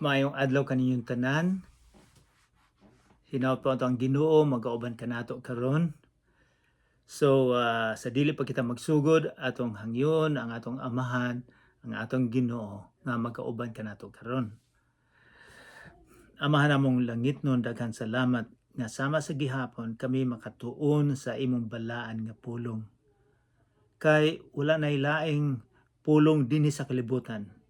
Maayong adlaw kaninyong tanan. Hinaot po ato ang Ginoo magauban kanato karon. So sa dili pa kita magsugod, atong hangyon ang atong Amahan, ang atong Ginoo nga magauban kanato karon. Amahan namong langitnon, daghan salamat nga sama sa gihapon kami makatuon sa imong balaan nga pulong. Kay wala nay laing pulong dinhi sa kalibutan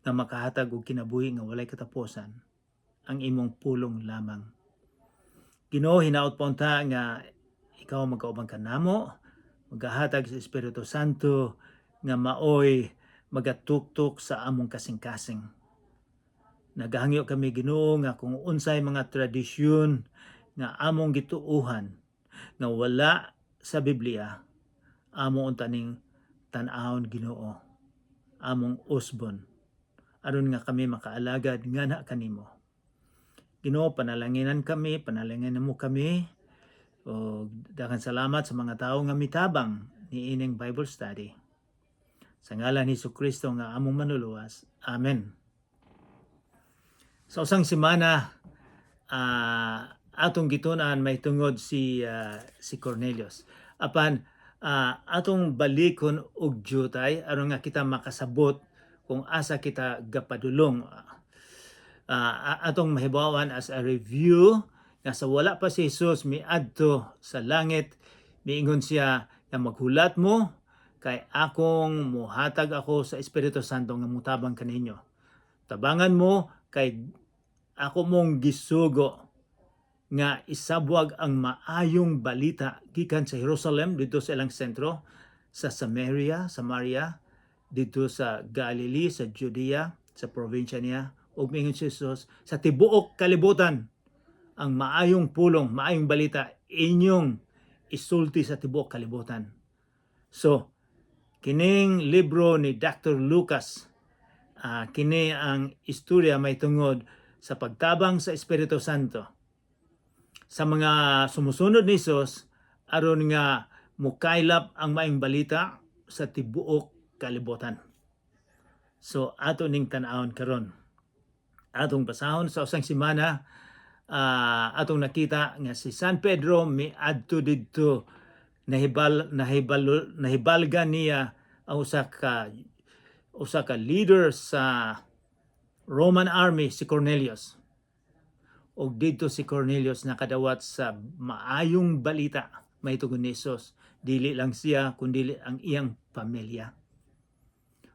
nga makahatag og kinabuhi nga walay katapusan, ang imong pulong lamang. Ginoo, hinaot po unta nga ikaw magkauban kanamo, magahatag sa Espiritu Santo nga maoy magatuktok sa among kasing-kasing. Nagahangyo kami, Ginoo, nga kung unsay mga tradisyon nga among gituuhan nga wala sa Biblia, amo unta ning tan-awon, Ginoo, among usbon aron nga kami makaalagad nga na kanimo. Ginoo, panalanginan kami, panalanginan mo kami. O daghan salamat sa mga tawo nga mitabang niining Bible study. Sa ngalan ni Kristo nga among Manluluwas. Amen. Sa usang semana, atong gitun-an may tungod si Cornelius. Apan atong balikon og jutay aron nga kita makasabot kung asa kita gapadulong. Atong mahibawan as a review nga sa wala pa si Jesus miadto sa langit, miingon siya nga maghulat mo kay akong muhatag ako sa Espiritu Santo nga mutabang kaninyo. Tabangan mo kay ako mong gisugo nga isabwag ang maayong balita gikan sa Jerusalem, dito sa ilang sentro, sa Samaria, dito sa Galilee, sa Judea, sa probinsya niya, ug miingon si Jesus sa tibuok kalibutan. Ang maayong pulong, maayong balita inyong isulti sa tibuok kalibutan. So, kining libro ni Dr. Lucas, kini ang istorya may tungod sa pagtabang sa Espiritu Santo sa mga sumusunod ni Jesus aron nga mukaylap ang maayong balita sa tibuok kalibutan. So ato ning tan-awon karon. Atong basahon sa usang semana, atong nakita nga si San Pedro miadto didto, nahibal nahibalga niya ang usa ka leader sa Roman army, si Cornelius. Og didto si Cornelius nakadawat sa maayong balita may tungod ni Jesus. Dili lang siya kundi ang iyang pamilya.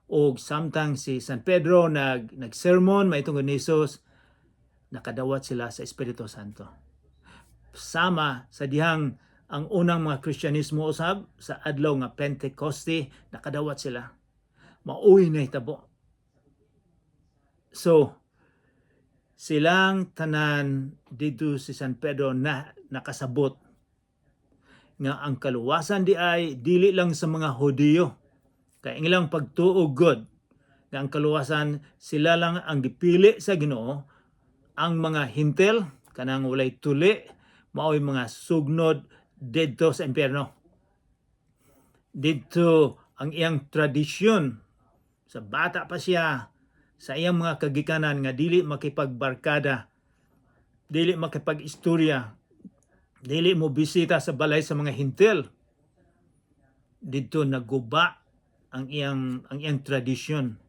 Og samtang si San Pedro nagsermon may tungod ni Jesus, nakadawat sila sa Espiritu Santo. Sama sa dihang ang unang mga Kristyanismo usab sa adlaw nga Pentecoste, nakadawat sila. Maoy nahitabo. So, silang tanan dito, si San Pedro na nakasabot nga ang kaluwasan di ay dili lang sa mga Hudiyo. Kay ang ilang pagtuo gud nga ang kaluwasan, sila lang ang gipili sa Ginoo, ang mga Hintil, kanang walay tuli, maoy mga sugnod didto sa impyerno. Didto ang iyang tradisyon sa bata pa siya sa iyang mga kagikanan nga dili makipagbarkada, dili makipag-istorya, dili mo bisita sa balay sa mga Hintil. Didto naguba ang iyang tradisyon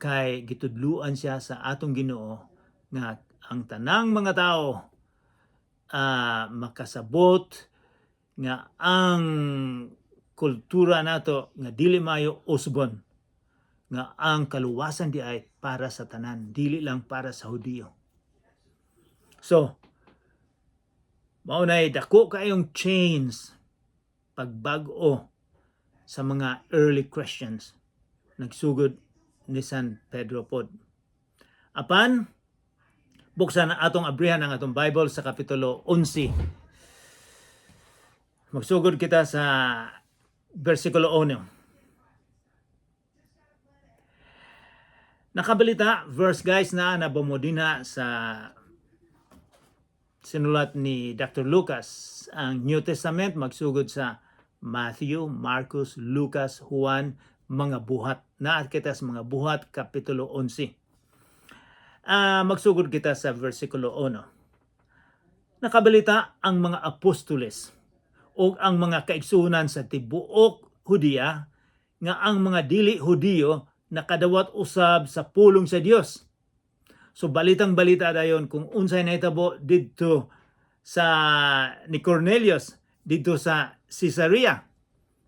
kay gitudluan siya sa atong Ginoo nga ang tanang mga tao makasabot nga ang kultura nato nga dili mayo usbon, nga ang kaluwasan di ay para sa tanan, dili lang para sa Hudiyo. So, mao nay dako kayong change, pagbag-o sa mga early Christians nagsugod ni San Pedro pod. Apan buksan na atong abrihan ang atong Bible sa Kapitulo 11. Magsugod kita sa versikulo 1. Nakabalita verse, guys, na nabamodina sa sinulat ni Dr. Lucas. Ang New Testament magsugod sa Matthew, Marcos, Lucas, Juan, Mga Buhat. Naa kita sa Mga Buhat, Kapitulo 11. Magsugod kita sa versikulo 1. Nakabalita ang mga apostoles o ang mga kaigsuonan sa tibuok Hudiya nga ang mga dili Hudiyo nakadawat usab sa pulong sa Dios. So balitang balita dayon kung unsay nahitabo didto sa ni Cornelius didto sa Caesarea.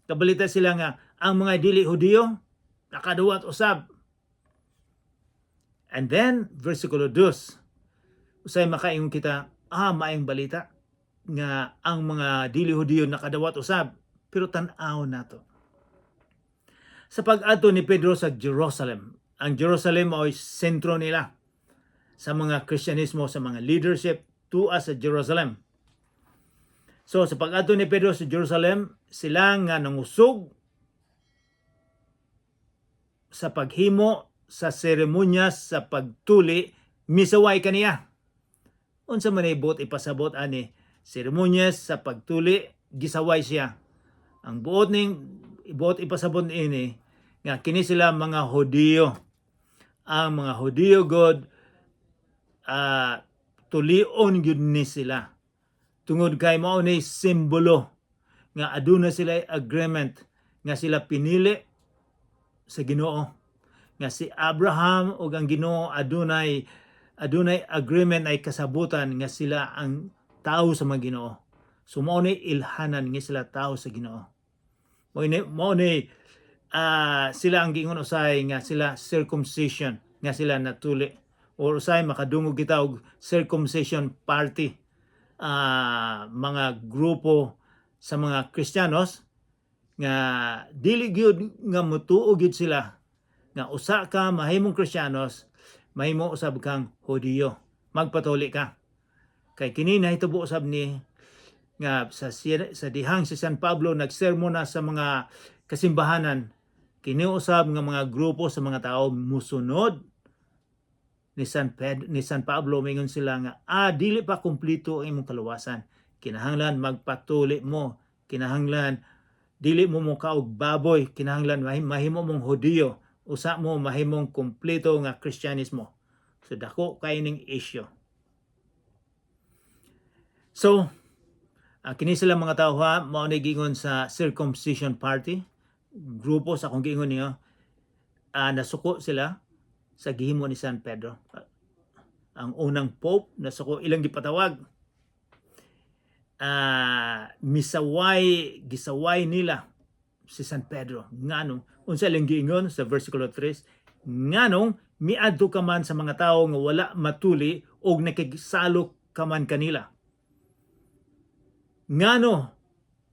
Kabalita sila nga ang mga dili Hudiyo nakadawat usab. And then versikulo 2. Usay makaingon kita, maayong balita nga ang mga dili Hudiyo nakadawat usab, pero tan-aw nato. Sa pag-adto ni Pedro sa Jerusalem, ang Jerusalem ay sentro nila sa mga Kristyanismo, sa mga leadership tua sa Jerusalem. So sa pag-adto ni Pedro sa Jerusalem, sila nga nangusog sa paghimo sa seremonya sa pagtuli, misaway kaniya. Unsa man ay buot ipasabot ani seremonyas sa pagtuli, gisaway siya? Ang buot ipasabot ini nga kini sila mga Hudiyo. Ang mga Hudiyo god tulion gyud ni sila. Tungod kay mao ni simbolo nga aduna sila agreement nga sila pinili sa Ginoo, nga si Abraham ug ang Ginoo adunay agreement ay kasabutan nga sila ang tao sa mga Ginoo. So mao ni ilhanan nga sila tao sa Ginoo. Mao ni sila ang giingon usay nga sila circumcision, nga sila natuli, or usay makadungog kita og circumcision party, mga grupo sa mga Kristiyanos nga dili gyud nga mutuo gyud sila nga usa ka mahimong Kristiyanos, mahimo usab kang Hudiyo, magpatuli ka. Kay kini nahitabo usab ni nga sa dihang si San Pablo nagsermon na sa mga kasimbahanan, kini usab nga mga grupo sa mga tao musunod ni San Pablo, mingon sila nga dili pa kumpleto ang imong kaluwasan, kinahanglan magpatuli mo, kinahanglan dili mo mokaog baboy, kinahanglan mahimo mong Hudiyo, usa mo mahimong kumpleto nga Kristyanismo. So dako kay ning issue. So kini sila mga tao ha, mao ni giingon sa circumcision party grupo sa akong giingon niyo, nasuko sila sa gihimo ni San Pedro. Ang unang pope nasuko, ilang gipatawag. Misaway, gisaway nila si San Pedro. Ngano? Unsa ilang giingon sa versikulo 3? Nganong miadto ka man sa mga tawo nga wala matuli og nakigsalo ka man kanila? Ngano,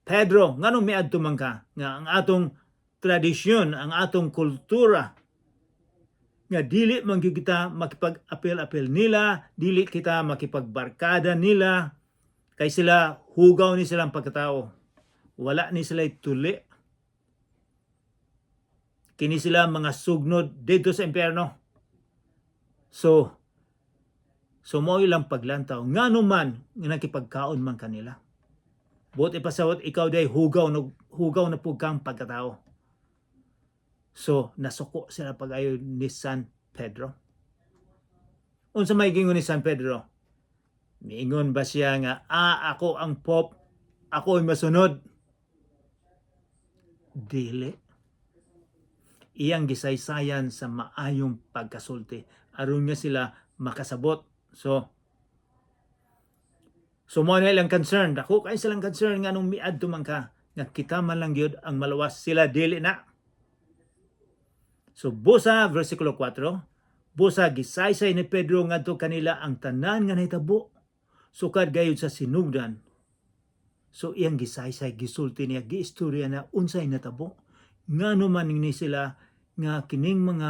Pedro, ngano miadto man ka nga ang atong tradisyon, ang atong kultura nga dili man gyud kita makipag-apil-apil nila, dili kita makipagbarkada nila kay sila hugaw ni silang pagkatao. Wala ni sila tuli. Kini sila mga sugnod didto sa impyerno. So mao ilang paglantaw. Ngano man nga nakipagkaon man kanila? Buot ipasawat, ikaw day hugaw na pug kang pagkatao. So nasuko sila pag-ayo ni San Pedro. Unsa may gingon ni San Pedro? Miingon ba siya nga ako ang pope, ako ay masunod? Dili. Iyang gisaysayan sa maayong pagkasulti aron nga sila makasabot. So mo na ilang concern. Dako kay silang concern nga nung miadto man ka nga kita man lang gyud ang maluwas, sila dili na. So busa versikulo 4, busa gisaysay ni Pedro ngadto kanila ang tanan nga nahitabo sukad gayud sa sinugdan. So iyang gisaysay, gisulti niya, giistorya na unsay natabo. Ngano man ni sila nga kining mga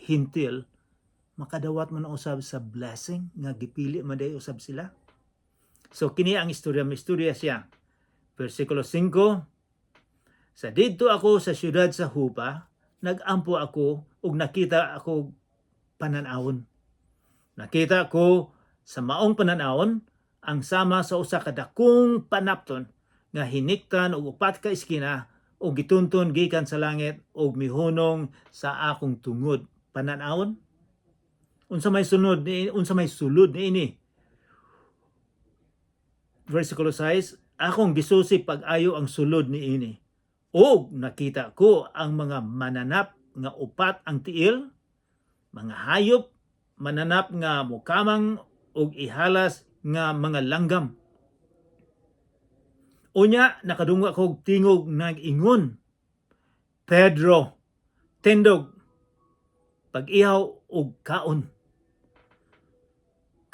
Hentil makadawat man usab sa blessing nga gipili man day usab sila. So kini ang istorya, may istorya siya. Versikulo 5, "Sa didto ako sa siyudad sa Jopa, nagampo ako ug nakita ako panan-awon. Nakita ko sa maong panan-awon ang sama sa usa ka dakong panapton nga hiniktan og upat ka eskina ug gitunton gikan sa langit ug mihunong sa akong tungod." Panan-awon. Unsa may sulod niini? Versikulo 6, akong gisusi pag-ayo ang sulod niini. Og nakita ko ang mga mananap nga upat ang tiil, mga hayop, mananap nga mukamang ug ihalas nga mga langgam. Unya nakadungog ako tingog nag-ingon, "Pedro, tindog, pag-ihaw og kaon."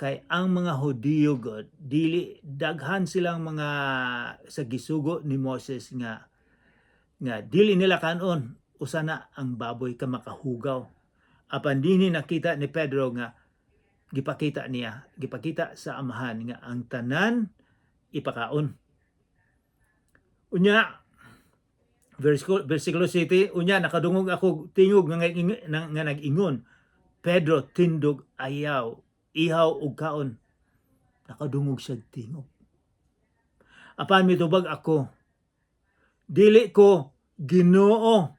Kay ang mga Hudiyo god, dili daghan silang mga sa gisugo ni Moses nga dili nila kanon usa na ang baboy ka makahugaw. Apan dinhi nakita ni Pedro nga gipakita niya, gipakita sa Amahan nga ang tanan ipakaon. Unya, versikulo 7, unya nakadungog ako tingog nga nag-ingon, "Pedro, tindog ayaw, ihaw og kaon." Nakadungog siya tingog. Apan mitubag ako, "Dili ko, Ginoo.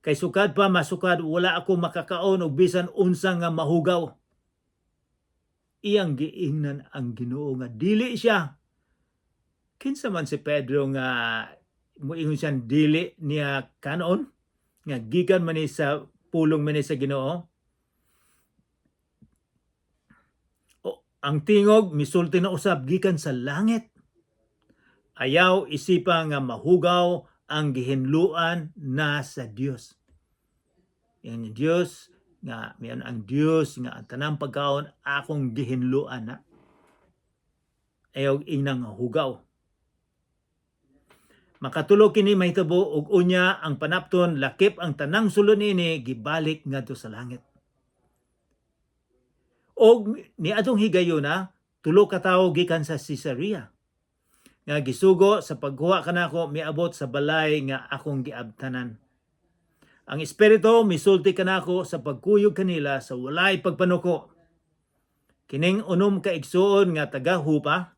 Kay sukad pa masukad wala ako makakaon og bisan unsa nga mahugaw." Iyang giingnan ang Ginoo nga dili siya. Kinsa man si Pedro nga muingon siyang dili niya kanon nga gikan man ni sa pulong man ni sa Ginoo? O, ang tingog misulti na usab gikan sa langit, "Ayaw isipa nga mahugaw ang gihinluan na sa Dios." Yan yung Dios nga mayon ang Dios nga ang tanang pagkaon akong gihinluan na. Ayaw ingnang hugaw. Makatulo kini mahitabo ug unya ang panapton lakip ang tanang sulod niini gibalik ngadto sa langit. Og niadtong higayuna, tulo ka tawo gikan sa Cesarea nga gisugo sa pagkuha kanako miabot sa balay nga akong giabtanan. Ang Espiritu misulti kanako sa pagkuyog kanila sa walay pagpanuko. Kining 6 ka igsuon nga taga Jopa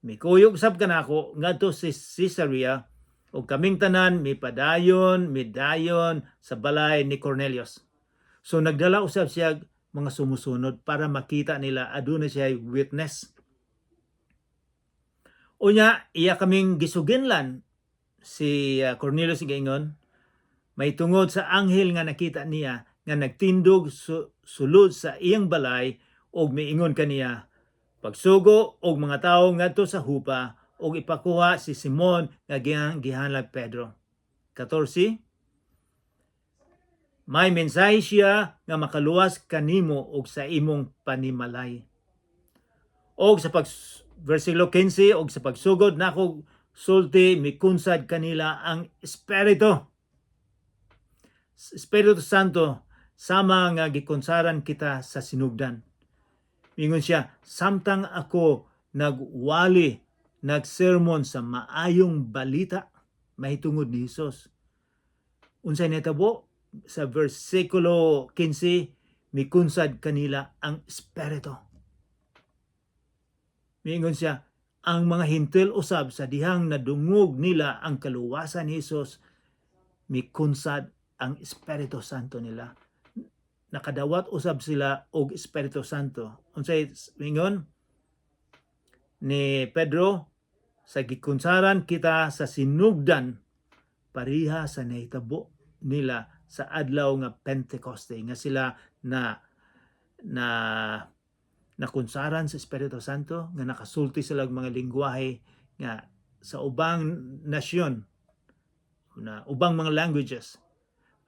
mikuyog sab kanako ngadto sa Cesarea ug kaming tanan mipadayon midayon sa balay ni Cornelius. So nagdala usab siya mga sumusunod para makita nila aduna siya witness. Unya iya kaming gisuginlan si Cornelius giingon may tungod sa anghel nga nakita niya nga nagtindog sulod sa iyang balay ug miingon kaniya, "Pagsugo og mga tawo ngadto sa Jopa ug ipakuha si Simon nga gihanlag Pedro." 14. May mensahe siya nga makaluwas kanimo og sa imong panimalay. Og sa pag versikulo 15, og sa pagsugod nako sulti mikunsad kanila ang Espiritu. Espiritu Santo sama nga gikonsaran kita sa sinugdan. Mingon siya, samtang ako nagwali, nagsermon sa maayong balita mahitungod ni Hesus. Unsay nahitabo? Sa versikulo 15, mikunsad kanila ang Espiritu. Mingon siya, ang mga Hintil usab sa dihang nadungog nila ang kaluwasan ni Hesus, mikunsad ang Espiritu Santo nila. Nakadawat usab sila og Espiritu Santo. Unsay mingon ni Pedro? Sa gikunsaran kita sa sinugdan pareha sa nahitabo nila sa adlaw nga Pentecoste nga sila na na nakunsaran sa Espiritu Santo nga nakasulti sila og mga lingwahe nga sa ubang nasyon na ubang mga languages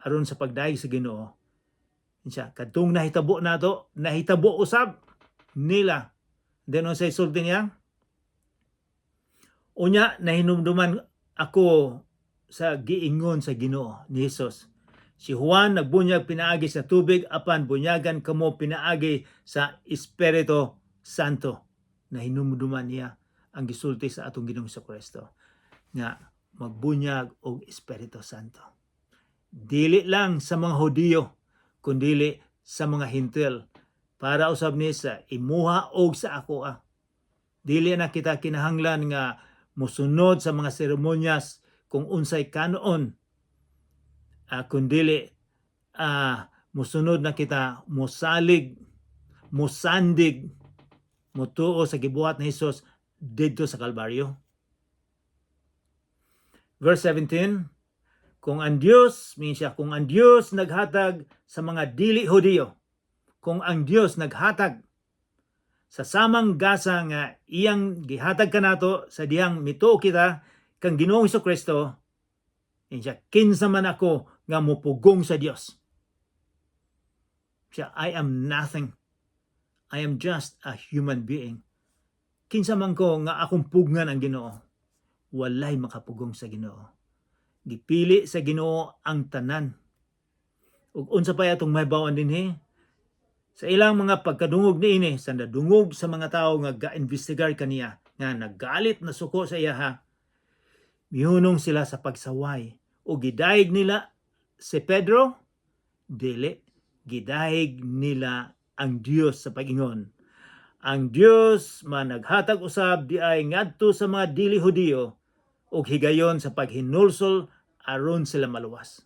aron sa pagdayeg sa Ginoo. Siya kadtong nahitabo nato, nahitabo usab nila. Then unsay sulti niya? Unya nahinumduman ako sa giingon sa Ginoo ni Hesus, "Si Juan nagbunyag pinaagi sa tubig apan bunyagan kamo pinaagi sa Espiritu Santo." Nahinumduman niya ang gisulti sa atong Ginoong Kristo nga magbunyag og Espiritu Santo. Dili lang sa mga Hudiyo kundili sa mga Hintil, para usab ni sa imuha og sa akoa. Dili na kita kinahanglan nga musunod sa mga seremonyas kung unsay kanoon, kundili musunod na kita, musalig Musandig, mutuo sa gibuhat ni Jesus didto sa Kalbaryo. Verse 17, kung ang Dios, miingon siya, kung ang Dios naghatag sa mga dili Hudiyo, kung ang Dios naghatag sa samang gasa nga iyang gihatag kanato sa dihang mituo kita kang Ginoong Kristo, siya, kinsa man ako nga mupugong sa Dios? Siya, I am nothing. I am just a human being. Kinsa man ko nga akong pugngan ang Ginoo? Walay makapugong sa Ginoo. Gipili sa Ginoo ang tanan. Ug unsa pa atong mahibaw-an dinhi? Sa ilang mga pagkadungog niini, sa nadungog sa mga tawo nga ga-investigar kaniya, nga nagalit na suko sa iyaha, mihunong sila sa pagsaway. O gidayeg nila si Pedro, dili, gidayeg nila ang Dios sa pag-ingon. Ang Dios man naghatag usab di ay ngadto sa mga dili Hudiyo og higayon sa paghinulsol aron sila maluwas.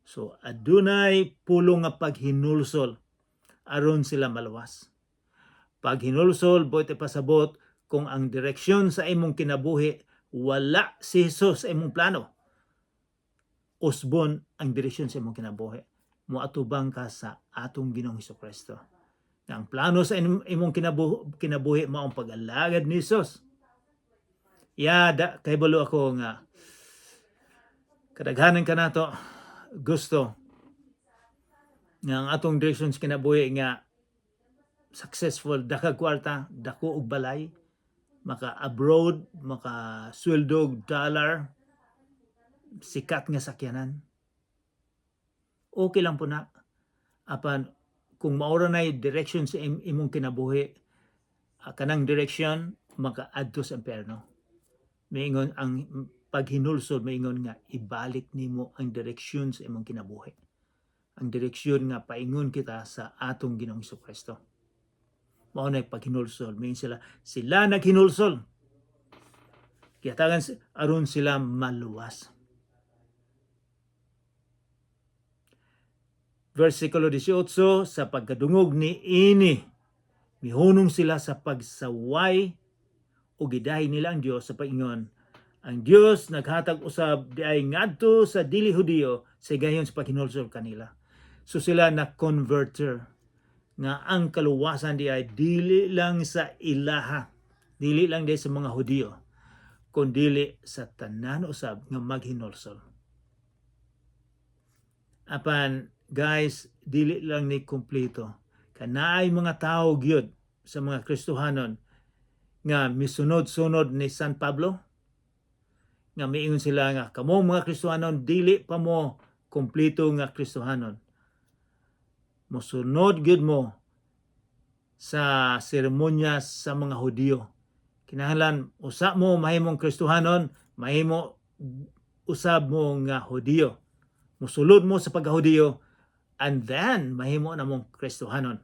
So adunay pulong nga paghinulsol aron sila maluwas. Paghinulsol, buot ipasabot, kung ang direksyon sa imong kinabuhi wala si Jesus sa imong plano, usbon ang direksyon sa imong kinabuhi. Moatubang ka sa atong Ginoong Kristo. Nga ang plano sa imong kinabuhi maong pag-alagad ni Jesus. Ya, da, kahibalo ako nga kadaghanan kanato gusto nga ang atong direksyon sa kinabuhi nga successful, dakag kwarta, dako og balay, maka abroad, maka sweldo og dollar, sikat nga sakyanan. Okay lang po na. Apan kung maura na direction sa imong kinabuhi, kanang direction makaadto sa impyerno. Maingon ang paghinulsol, maingon nga ibalik nimo ang direksyon sa imong kinabuhi. Ang direksyon nga paingon kita sa atong Ginoong Kristo. Mao na paghinulsol. Maingon sila, sila naghinulsol. Gihatagan aron sila maluwas. Versikulo 18, sa pagkadungog ni ini, mihunong sila sa pagsaway o gidayeg nila ang Dios sa paingon. Ang Dios naghatag usab di ay ngadto sa dili Hudiyo sa higayon sa paghinulsol kanila. So sila na converter nga ang kaluwasan di ay dili lang sa ilaha, dili lang di sa mga Hudiyo, kundili sa tanan usab nga maghinulsol. Apan guys, dili lang ni kompleto. Kanaay mga tao gyud sa mga Kristohanon nga misunod-sunod ni San Pablo nga miingon sila nga kamo mga Kristohanon, dili pa mo kompleto nga Kristohanon. Mosunod gyud mo sa seremonya sa mga Hudiyo. Kinahanglan usa mo mahimong Kristohanon, mahimo usab mo nga Hudiyo. Musulod mo sa pagkahudiyo and then mahimo na mong Kristohanon.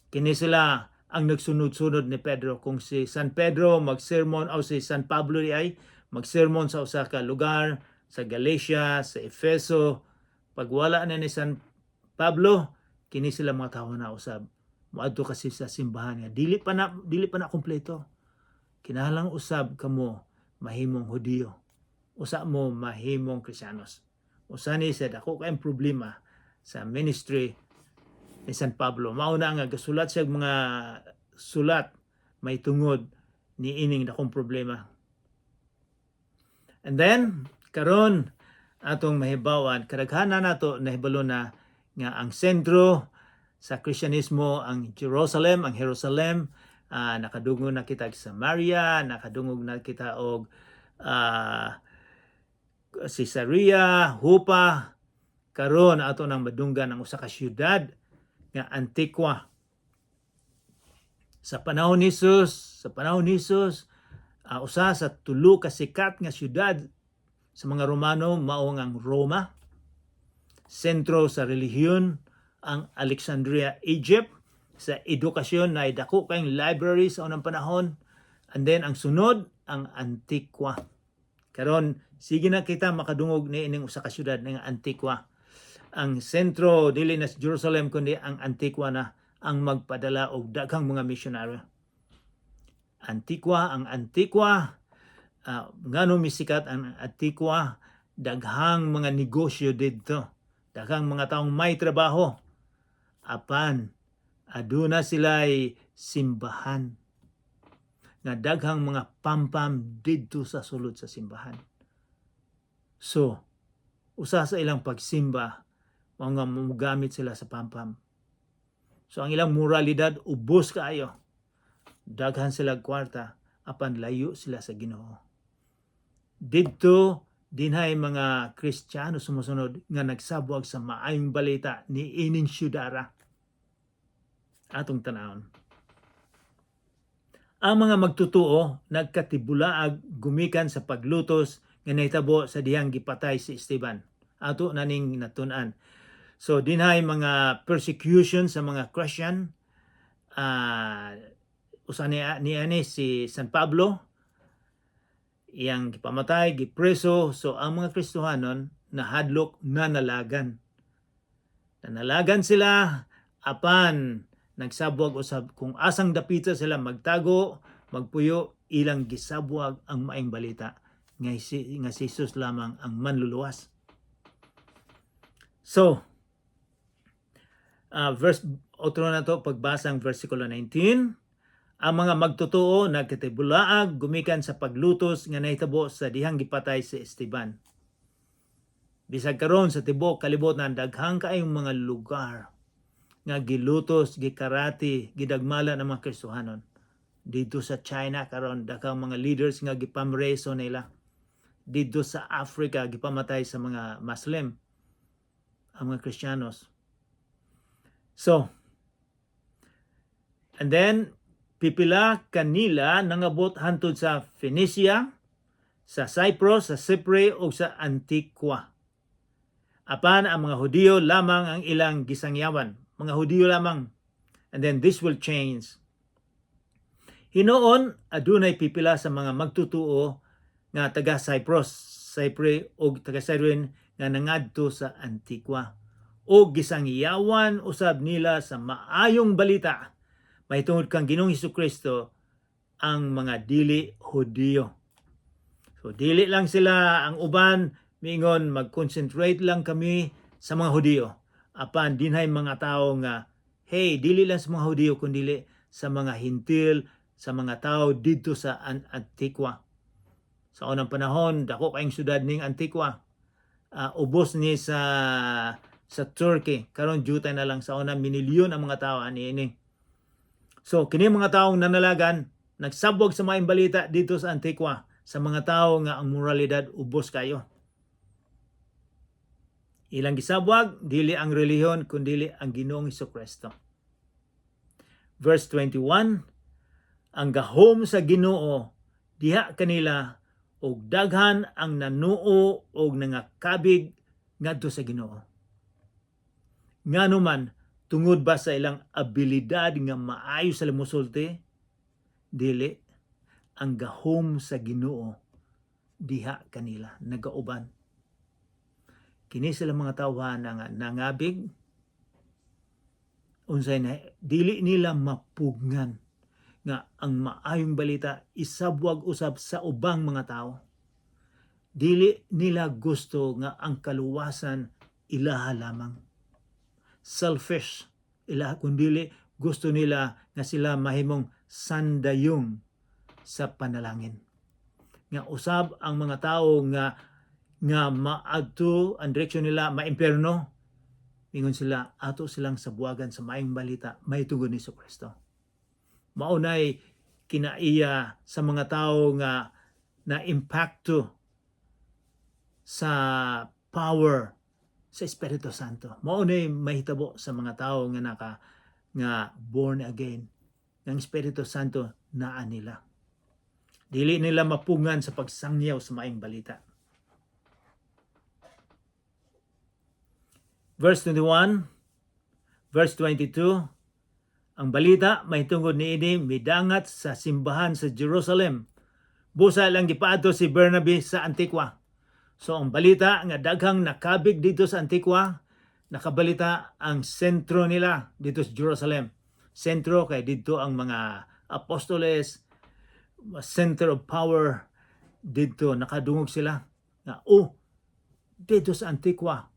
Kini sila ang nagsunod-sunod ni Pedro. Kung si San Pedro magsermon o si San Pablo di ay magsermon sa usa ka lugar sa Galatia, sa Efeso, pag wala na ni San Pablo, kini sila mga tawo na usab moadto kasi sa simbahan nga dili pa na kompleto. Kinahanglan usab kamo mahimong Hudiyo. Usa mo mahimong Kristiyanos. Usa ni sa dako kayong problema sa ministry ni San Pablo. Mao na nga gasulat siya og mga sulat may tungod ni ining dakong problema. And then karon atong mahibawan, kadaghanan nato nahibalo na nga ang sentro sa Kristyanismo ang Jerusalem, ang Jerusalem. Nakadungog na kita og Samaria, nakadungog na kita og Caesarea, Joppa. Karon ato nang madunggan ang usa ka syudad nga Antiqua. Sa panahon ni Jesus, usa sa tulo ka sikat nga syudad sa mga Romano mao ang Roma. Sentro sa relihiyon ang Alexandria, Egypt. Sa edukasyon na dako kayong library sa unang panahon. And then ang sunod ang Antiqua. Karon sige na kita makadungog ni ining usa ka syudad nga Antiqua. Ang sentro dili na sa Jerusalem kundi ang Antiqua na. ang magpadala og daghang mga misyonaryo. Antigua, ang Antigua, ngano misikat ang Antigua? Daghang mga negosyo didto. Daghang mga taong may trabaho. Apan aduna sila'y simbahan nga daghang mga pampam didto sa sulod sa simbahan. So, usa sa ilang pagsimba, mga mugamit sila sa pampam. So, ang ilang moralidad, ubos kaayo. Daghan sila kwarta, apan layo sila sa Ginoo. Didto, dinhay mga Kristiyano sumusunod nga nagsabwag sa maayong balita ni ining syudara. Atong tanawon. Ang mga magtutuo nagkatibulaag gumikan sa paglutos nga nahitabo sa dihang gipatay si Esteban. Ato na ning natun-an. So dinhay mga persecution sa mga Christian. Usa ni ani si San Pablo, iyang gipamatay, gipreso. So ang mga Kristohanon nahadlok, nanalagan. Nanalagan sila, apan nagsabwag usab kung asang dapita sila magtago, magpuyo, ilang gisabwag ang maayong balita nga si Jesus lamang ang manluluwas. So, verse otro na to pagbasa ang versikulo 19. Ang mga magtotoo nagkatibulaag gumikan sa paglutos nga nahitabo sa dihang gipatay si Esteban. Bisag karon sa tibuok kalibutan, daghang kaayong mga lugar nga gilutos, gikarati, gidagmala ng mga Kristohanon. Dito sa China karon, daghang mga leaders nga gipamreso nila. Dito sa Africa, gipamatay sa mga Muslim ang mga Kristiyanos. So, and then pipila kanila nangabot hantod sa Phoenicia, sa Cyprus, sa Cypre ug sa Antigua. Apan ang mga Hudiyo lamang ang ilang gisangyawan. Mga Hudiyo lamang. And then this will change. Hinuon, adunay pipila sa mga magtutuo nga taga Cyprus, Cypre ug taga Cyrene nga nangadto sa Antigua. O gisangyawan usab nila sa maayong balita mahitungod kang Ginoong Kristo ang mga dili Hudiyo. So dili lang sila, ang uban miingon mag-concentrate lang kami sa mga Hudiyo. Apan dinhay mga tao nga, hey, dili lang sa mga Hudiyo kundi sa mga Hintil, sa mga tao didto sa Antigua. Sa unang panahon, dako kayong syudad ning Antigua. Ubos ni sa Turkey. Karon jutay na lang. Sa una, minilyon ang mga tao ani ini. So kini mga taong nanalagan nagsabwag sa maayong balita dito sa Antigua sa mga tao nga ang moralidad ubos kayo. Ilang gisabwag dili ang relihiyon kundili ang Ginoong Kristo. Verse 21, ang gahom sa Ginoo diha kanila ug daghan ang nanuo og nangakabig ngadto sa Ginoo. Ngano man? Tungod ba sa ilang abilidad nga maayo sa musulti? Dili. Ang gahom sa Ginoo diha kanila, nagauban. Kini sila mga tawhana nga nangabig, unsay na dili nila mapugngan nga ang maayong balita isabwag usab sa ubang mga tao. Dili nila gusto nga ang kaluwasan ilaha lamang. Selfish ila, kundili gusto nila nga sila mahimong sandayong sa panalangin. Nga usab ang mga tao nga maadto ang direksyon nila maimpierno, ingon sila, ato silang sabwagan sa maayong balita mahitungod ni Kristo. Maunay kinaiya sa mga tao nga na impacto sa power sa Espiritu Santo. Maunay mahitabo sa mga tao nga naka nga born again. Ng Espiritu Santo naa nila. Dili nila mapungan sa pagsangyaw sa maayong balita. Verse 21, verse 22, ang balita mahitungod niini midangat sa simbahan sa Jerusalem. Busa lang gipaadto si Bernabe sa Antigua. So ang balita nga daghang nakabig dito sa Antigua, nakabalita ang sentro nila dito sa Jerusalem. Sentro kay didto ang mga apostoles, center of power didto. Nakadungog sila nga, oh, didto sa Antiqua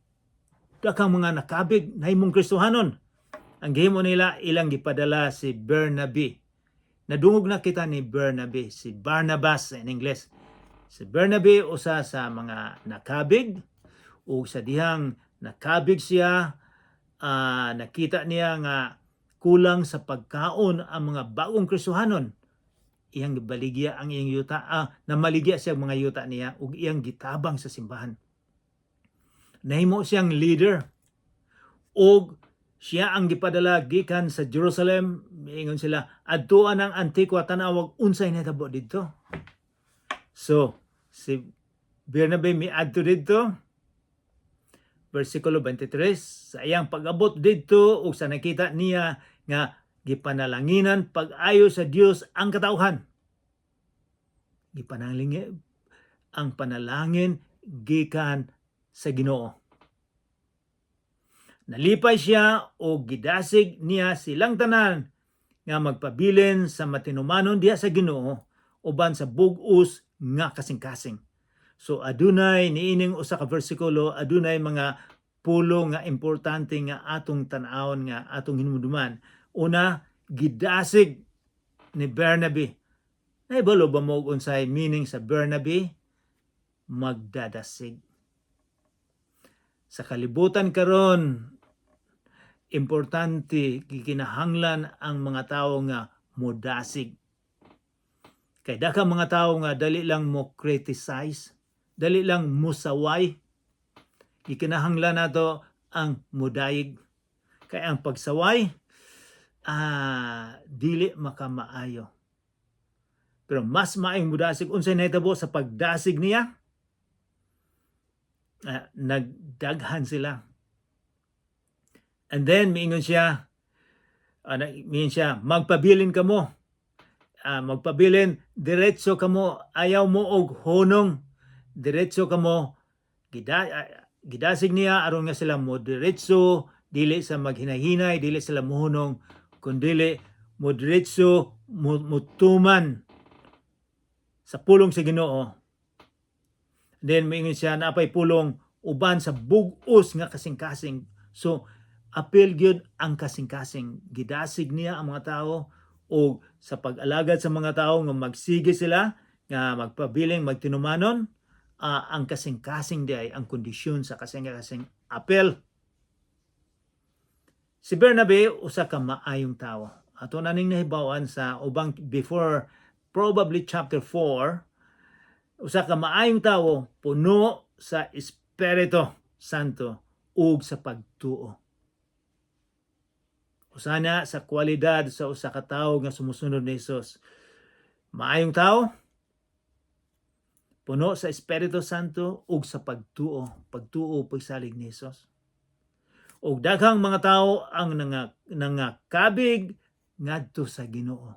daghang mga nakabig, nahimong Kristohanon. Ang gihimo nila, ilang gipadala si Bernabe. Nadungog na kita ni Bernabe, si Barnabas in English. Si Bernabe, usa sa mga nakabig, ug sa dihang nakabig siya, nakita niya nga kulang sa pagkaon ang mga bagong Kristohanon. Iyang gibaligya ang iyang yuta, namaligya siya ang mga yuta niya ug iyang gitabang sa simbahan. Nahimo siyang leader ug siya ang gipadala gikan sa Jerusalem. Miingon sila, "Adtuan ang Antiqua, tan-awag unsay nahitabo didto." So si Bernabe miadto didto. Versikulo 23, sa iyang pag-abot didto ug sa nakita niya nga gipanalanginan pag-ayo sa Dios ang katawhan. Gipanalangin, ang panalangin gikan sa Ginoo. Nalipay siya o gidasig niya silang tanan nga magpabilin sa matinumanon diha sa Ginoo uban sa bug-os nga kasing-kasing. So adunay niining usa ka bersikulo, adunay mga pulo nga importante nga atong tan-awon, nga atong hinumduman. Una, gidasig ni Bernabe. Naibalo ba mo unsay meaning sa Bernabe? Magdadasig. Sa kalibutan karon, importante, gikinahanglan ang mga tao nga modasig. Kay daghang mga tao nga dali lang mo criticize, dali lang musaway. Gikinahanglan nato ang mudayig. Kay ang pagsaway, dili makamaayo. Pero mas maayong mudasig. Unsay nahitabo sa pagdasig niya? Nagdaghan sila. And then miingon siya, "Magpabilin kamo. Magpabilin, diretso kamo, ayaw mo og hunong. Diretso kamo." Gidasig niya aron nga sila mo diretso, dili sa maghinahinay, dili sila mohunong, kundili mo diretso, mutuman sa pulong sa Ginoo. Then moingon siya, napay pulong, uban sa bug-os nga kasing-kasing. So apil gyud ang kasing-kasing. Gidasig niya ang mga tao o sa pag-alagad sa mga tao nga magsige sila nga magpabiling magtinumanon, ang kasing-kasing diay ang kondisyon sa kasing-kasing apel. Si Bernabe, usa ka maayong tawo. Ato na ning nahibaw-an sa ubang before, probably chapter 4. Usa ka maayong tawo, puno sa Espiritu Santo ug sa pagtuo. Usa na sa kwalidad sa usa ka tawo nga sumusunod ni Hesus. Maayong tawo, puno sa Espiritu Santo ug sa pagtuo, pagtuo, pagsalig ni Hesus. Ug daghang mga tao ang nangakabig ngadto sa Ginoo.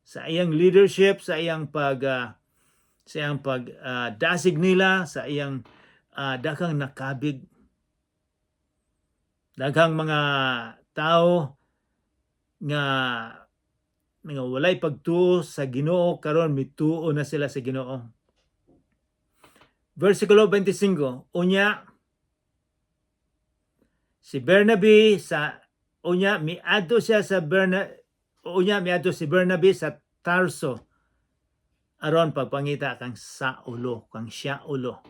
Sa iyang leadership, sa iyang pag dasig nila, sa iyang daghang nakabig. Daghang mga tao nga mga walay pagtuo sa Ginoo, karon mituo na sila sa Ginoo. Versikulo 25, unya miadto si Bernabe sa Tarso aron pagpangita kang Saulo, kang Shaulo.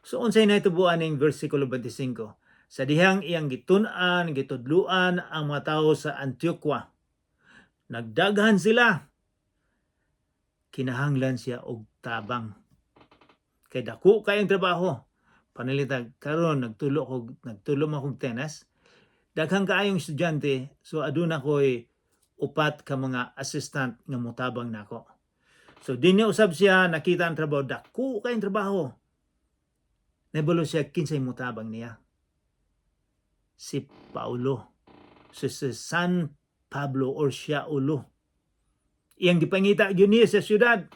So unsay nahitabo aning versikulo 25? Sa dihang iyang gitun-an, gitudluan ang mga tao sa Antioquia, nagdaghan sila. Kinahanglan siya og tabang. Kay dako kayong trabaho. Panalitag karon nagtulo man kog tennis. Daghang kaayong estudyante, so aduna ko'y upat ka mga assistant nga motabang nako. So dinhi usab siya nakita ang trabaho, dako kayong trabaho. Nahibalo siya kinsay motabang niya. Si Paulo. Si San Pablo or Shaulo. Iyang gipangita gyud niya sa syudad.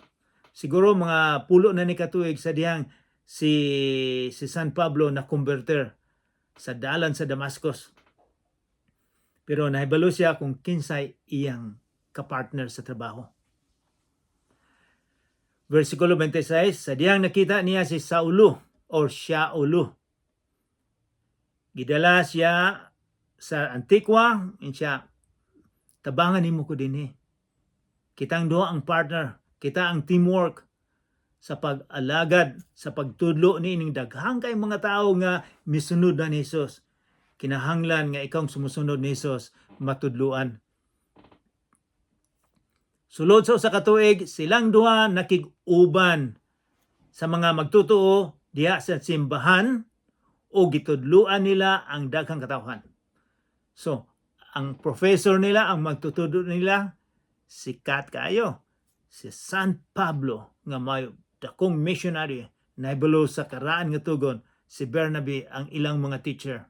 Siguro mga 10 na ni katuig sa dihang si San Pablo na converter sa dalan sa Damascus. Pero nahibalo siya kung kinsay iyang kapartner sa trabaho. Versikulo 26, sa diyang nakita niya si Saulo or Shaulo. Gidala siya sa Antiqua, siya, "Tabangan nimo ko dinhi. Kitang duha ang partner, kita ang teamwork sa pag-alagad, sa pagtudlo ni ining daghang kay mga tao nga misunod na ni Jesus. Kinahanglan nga ikaw ang sumusunod ni Jesus matudluan." Sulod sa usa ka tuig, silang duha nakig-uban sa mga magtutuo diha sa simbahan o gitudluan nila ang daghang katawhan. So, ang professor nila, ang magtutudlo nila, sikat kaayo. Si San Pablo nga may dakong missionary nahibalo sa karaan nga tugon, si Bernabe ang ilang mga teacher.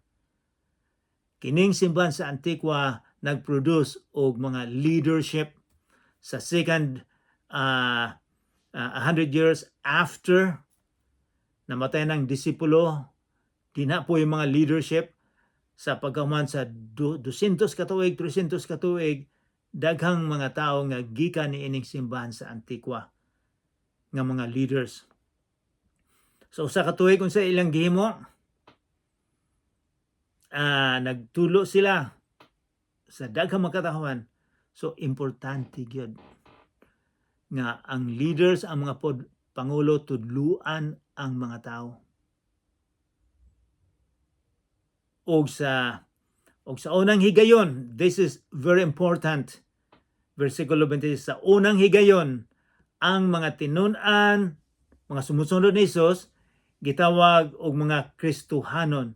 Kining simbahan sa Antiqua nagproduce og mga leadership sa second 100 years after namatay ng disipulo, di na po yung mga leadership sa pagkahuman sa 200 katuig, 300 katuig, daghang mga tao nga gikan ni ining simbahan sa Antiqua nga mga leaders. So sa katuig, kung sa ilang gihimo, nagtulo sila sa daghang mga katawhan. So importante gyud nga ang leaders, ang mga pangulo, tudluan ang mga tao. Og sa unang higayon, this is very important. Versikulo 26, sa unang higayon, ang mga tinun-an, mga sumusunod ni Jesus, gitawag og mga Kristohanon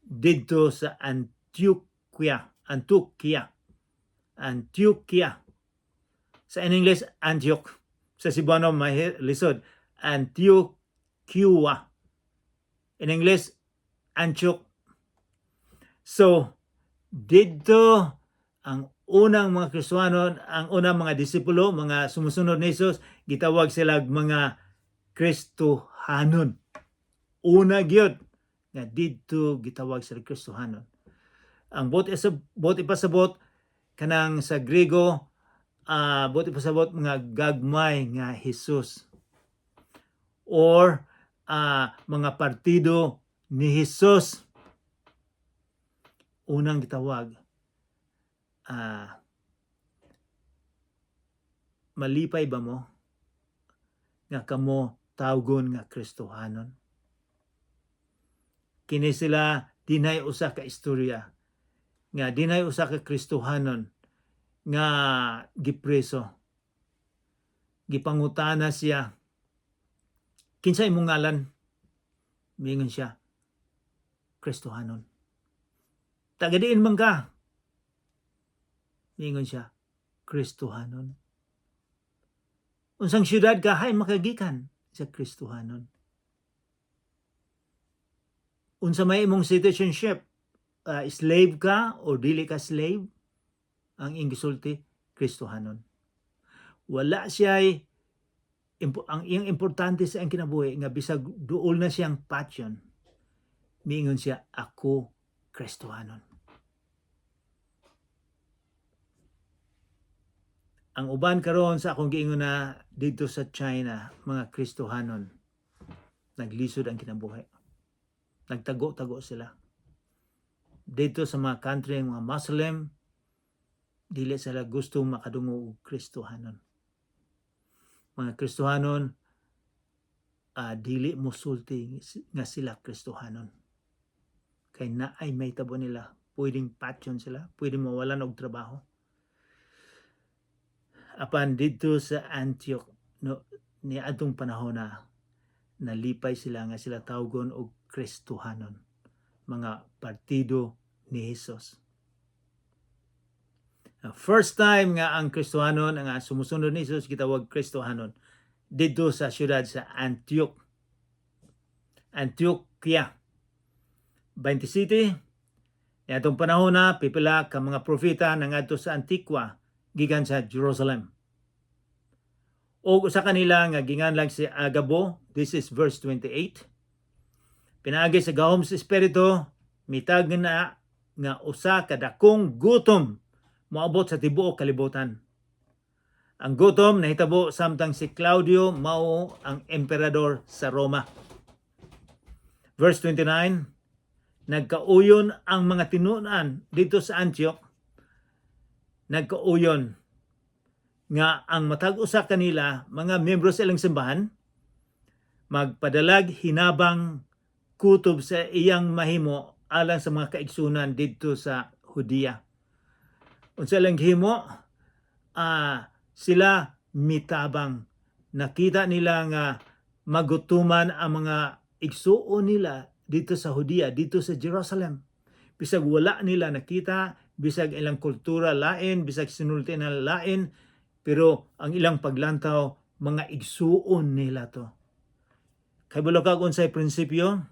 didto sa Antioquia, Antioquia, Antioquia. Sa in English, Antioch. Sa Cebuano, may lisod, Antioquia. In English, Antioch. So, didto ang unang mga Kristohanon, ang unang mga disipulo, mga sumusunod ni Jesus, gitawag sila mga Kristohanon. Una gyud nga didto gitawag sila Kristohanon. Ang buot sa buot ipasabot kanang sa Griego, buot ipasabot mga gagmay nga Jesus or mga partido ni Jesus unang gitawag. Malipay ba mo nga kamo tawgon nga Kristohanon? Kini sila, dinay usa ka istorya nga dinay usa ka Kristohanon nga gipreso. Gipangutana siya, "Kinsa imong ngalan?" Miingon siya, "Kristohanon." "Taga diin man ka?" Miingon siya, "Kristohanon." "Unsang syudad ka hay makagikan?" Sa Kristohanon. "Unsa may imong citizenship? Slave ka o dili ka slave?" Ang iyang gisulti, "Kristohanon." Wala siya ang iyang importante sa iyang kinabuhi nga bisag duol na siyang patyon, miingon siya, "Ako Kristohanon." Ang uban karon sa akong giingon na didto sa China, mga Kristohanon, naglisod ang kinabuhi. Nagtago-tago sila. Dito sa mga country ng mga Muslim, dili sila gusto makadungog og Kristohanon. Mga Kristohanon, dili mosulti nga sila Kristohanon. Kay naay may tabo nila, pwedeng patyon sila, pwedeng mawalan og trabaho. Apan didto sa Antioch no ni adtong panahon na nalipay sila nga sila tawgon og Kristohanon, mga partido ni Jesus. First time nga ang Kristohanon, ang sumusunod ni Jesus, gitawag Kristohanon didto sa syudad sa Antioch. Antioquia. 27. Atong panahon na pipila ka mga propeta nangadto sa Antiqua gikan sa Jerusalem. Og usa kanila nga ginganlag si Agabo, this is verse 28. Pinaagi sa gahom sa Espiritu, mitag na nga usa ka dakong gutom moabot sa tibuok kalibutan. Ang gutom nahitabo samtang si Claudio mao ang emperador sa Roma. Verse 29, nagkauyon ang mga tinunan dito sa Antioch, nagkauyon nga ang matag usa kanila, mga miyembro sa ilang simbahan, magpadalag hinabang kutob sa iyang mahimo alang sa mga kaigsunan didto sa Judea. Unsa ilang gihimo? Sila mitabang. Nakita nila nga magutuman ang mga igsuon nila dito sa Judea, dito sa Jerusalem. Bisag wala nila nakita, bisag ilang kultura lain, bisag sinulti nila lain, pero ang ilang paglantaw, mga igsuon nila to. Kabalo kag unsay prinsipyo?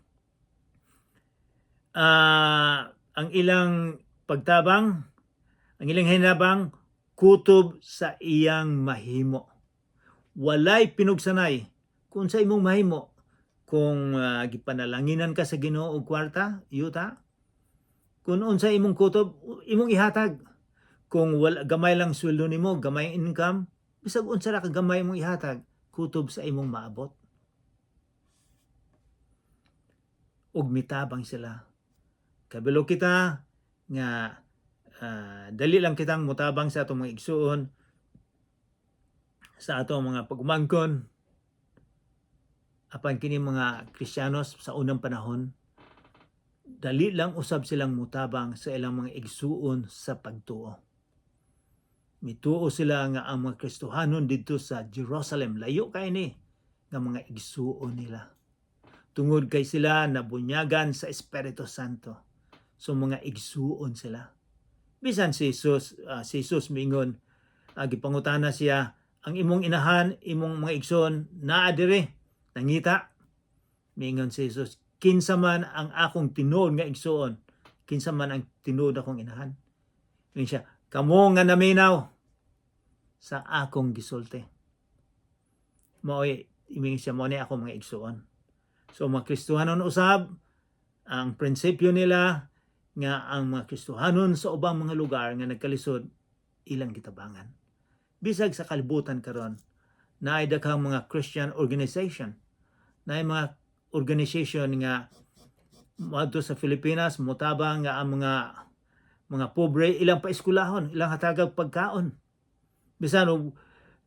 Ang ilang pagtabang, ang ilang hinabang, kutob sa iyang mahimo. Walay pinugsanay kung sa imong mahimo. Kung gipanalanginan ka sa Ginoo og kwarta, yuta, kung unsa imong kutob, imong ihatag. Kung wala, gamay lang sweldo nimo, gamay income, bisag unsa ra ka gamay imong ihatag, kutob sa imong maabot. Ug mitabang sila. Kabalo kita nga dali lang kitang mutabang sa atong mga igsuon, sa atong mga pagumangkon. Apan kini mga Kristiyanos sa unang panahon, dali lang usab silang mutabang sa ilang mga igsuon sa pagtuo. Mituo sila nga ang mga Kristohanon didto sa Jerusalem, layo kay ni nga mga igsuon nila. Tungod kay sila nabunyagan sa Espiritu Santo. So mga igsuon sila. Bisan si Jesus miingon, gipangutana siya, "Ang imong inahan, imong mga igsoon naa diri, nangita." Miingon si Jesus, "Kinsa man ang akong tinuod nga igsoon, kinsa man ang tinuod akong inahan?" Miingon siya, "Kamo nga naminaw sa akong gisulti. Mao'y," miingon siya, "mao ni ako mga igsoon." So mga Kristohanon usab, ang prinsipyo nila nga ang mga Kristohanon sa ubang mga lugar nga nagkalisod, ilang gitabangan. Bisag sa kalibutan karon, naay daghang mga Christian organization, naay mga organization nga moadto sa Pilipinas, motabang nga ang mga pobre ilang paeskwelahon, ilang hatagag pagkaon. Bisan og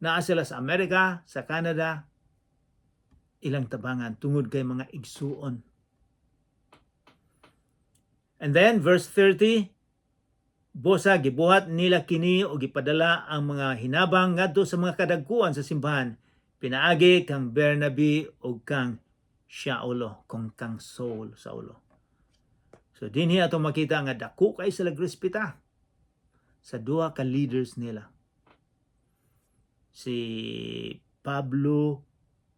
naa sila sa Amerika, sa Canada, ilang tabangan tungod kay mga igsuon. And then verse 30, busa gibuhat nila kini o gipadala ang mga hinabang ngadto sa mga kadagkuan sa simbahan pinaagi kang Bernabe o kang Saulo, kung kang Saul, Saulo. So dinhi ato makita nga dako kay sila respeta sa duha ka leaders nila. Si Pablo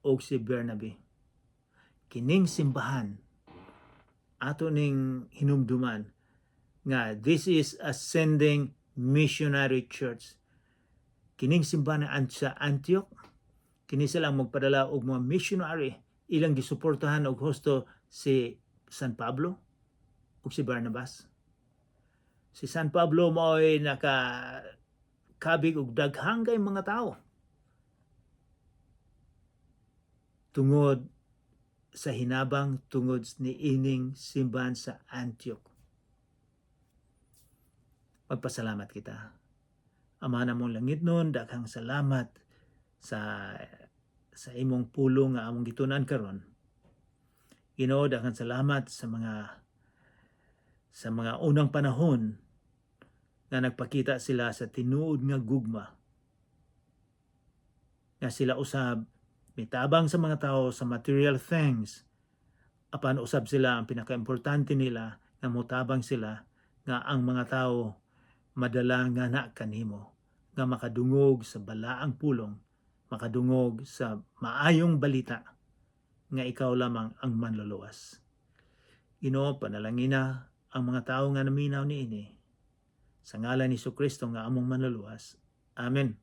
o si Bernabe. Kining simbahan ato ning hinumduman nga this is a sending missionary church. Kining simbahan sa Antioch, kini sila ang magpadala og mga missionary, ilang gisuportahan og husto si San Pablo ug si Barnabas. Si San Pablo mao'y naka kabig og daghang kay mga tao tungod sa hinabang tungod ni ining simbahan sa Antioch. Magpasalamat kita. Ama namong langitnon, daghang salamat sa imong pulong nga among gitun-an karon. Ginoo, daghang salamat sa mga unang panahon nga nagpakita sila sa tinuod nga gugma, nga sila usab mitabang sa mga tao sa material things, apan usab sila, ang pinakaimportante nila nga motabang sila nga ang mga tao madala nga na kanimo, nga makadungog sa balaang pulong, makadungog sa maayong balita nga ikaw lamang ang manluluwas. Ginoo, panalangina ang mga tao nga naminaw niini. Sa ngalan ni Kristo nga among manluluwas. Amen.